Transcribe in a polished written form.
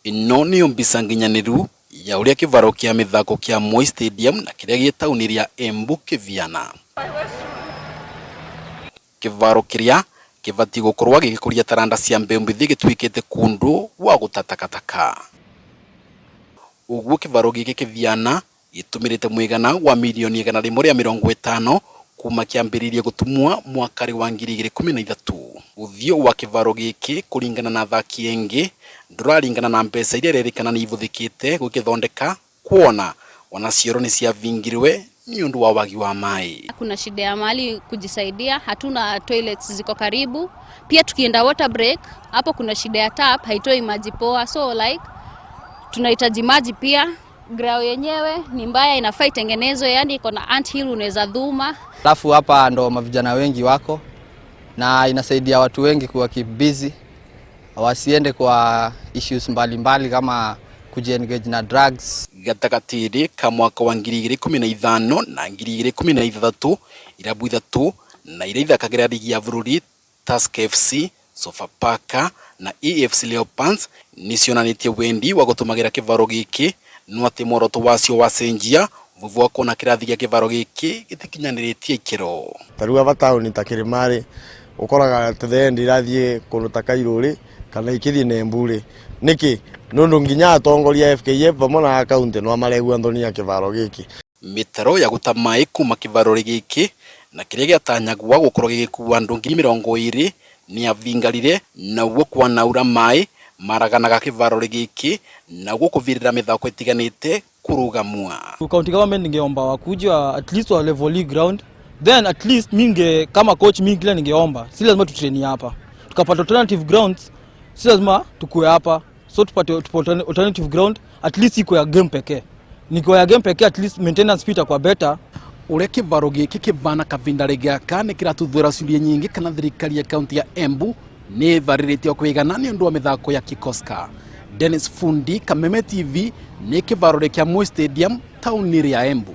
Ĩno nĩyo mbica nginyanĩru ya ũrĩa kĩvaro kĩa mĩthako kĩa Moi Stadium na kĩrĩa gĩ taũni rĩa Embu kĩviana. Kĩvaro kĩrĩa kĩbatiĩ gũkorwo gĩgĩkũria taranda cia mbeũ mbĩthĩ gĩtuĩkĩte kũndũ gwa gũta takataka. Ũguo kĩvaro gĩkĩ kĩviana gĩtũmĩrĩte mũigana wa mirioni 150 kuma kĩambĩrĩirie gũtumwa mwakarĩ wa 2013. Ũthiũ wa kĩvaro gĩkĩ kũringana na athaki aingĩ ndũraringana na mbeca iria irerĩkana nĩ ibũthĩkĩte gũgĩthondeka kuona ona cioro nĩ ciavingirwe nĩ ũndũ wa wagi wa maĩ. Kuna shida ya mahali kujisaidia, hatuna toilets ziko karibu. Pia tukienda water break, hapo kuna shida ya tap, haitoi maji poa, so like tunahitaji maji pia. Grao yenyewe ni mbaya, inafaa itengenezwe, yani iko na ant hill, unaweza dhuma. Alafu hapa ndo mavijana wengi wako na inasaidia watu wengi kuwa keep busy, wasiende kwa issues mbalimbali mbali kama kujiengage na drugs. Gatagatĩ ka mwaka wa 2015 na 2016 irabu ithatũ na iria ithakagĩra rigi ya bũrũri Tusker FC, Sofapaka na AFC Leopards nĩcionanĩtie wendi wa gũtũmagĩra kĩvaro gĩkĩ no atĩ muoroto wacio wacenjia vuvu wa kuona kĩrathi gĩa kĩvaro gĩkĩ gĩtikinyanĩrĩtie ikĩro. Ta rĩu aba taũni ta Kĩrĩma rĩ, ũkoraga at the end irathiĩ kũndũ ta Kairũ rĩ, kana ikĩthiĩ Nembu rĩ. Nĩkĩ? Nĩ nginya atongoria a FKF vamwe na kaunti no maregua nthoni ya kĩvaro gĩkĩ. Mĩtaro ya gũta maĩ kuma kĩvaro gĩkĩ na kĩrĩa gĩatanyagwa gũkorwo gĩgĩkua andũ 20,000 nĩavingarire na ũguo kwanaura maĩ maraganaga kĩvaro gĩkĩ na ũguo kũvirĩra mĩthako ĩtiganĩte kũrũgamwa. County government ningeomba wakuja at least wa level hii ground, then at least minge kama coach mingi kile ningeomba, si lazima tutrain hapa, tukapata alternative grounds, si lazima tukue hapa, so tupate alternative ground at least iko ya game pekee, niko ya game pekee, at least maintenance pia itakuwa better. Ũrĩa kĩvaro gĩkĩ kĩvana kavindarĩ gaka nĩ kĩratuthũra ciũria nyingĩ kana thirikari ya kaunti ya Embu nĩ ĩvarĩrĩtio kwĩgana nĩ ũndũ wa mĩthako ya Kikoska. Dennis Fundi, Kameme TV, nĩ kĩvaro kĩa Moi Stadium taũni ya Embu.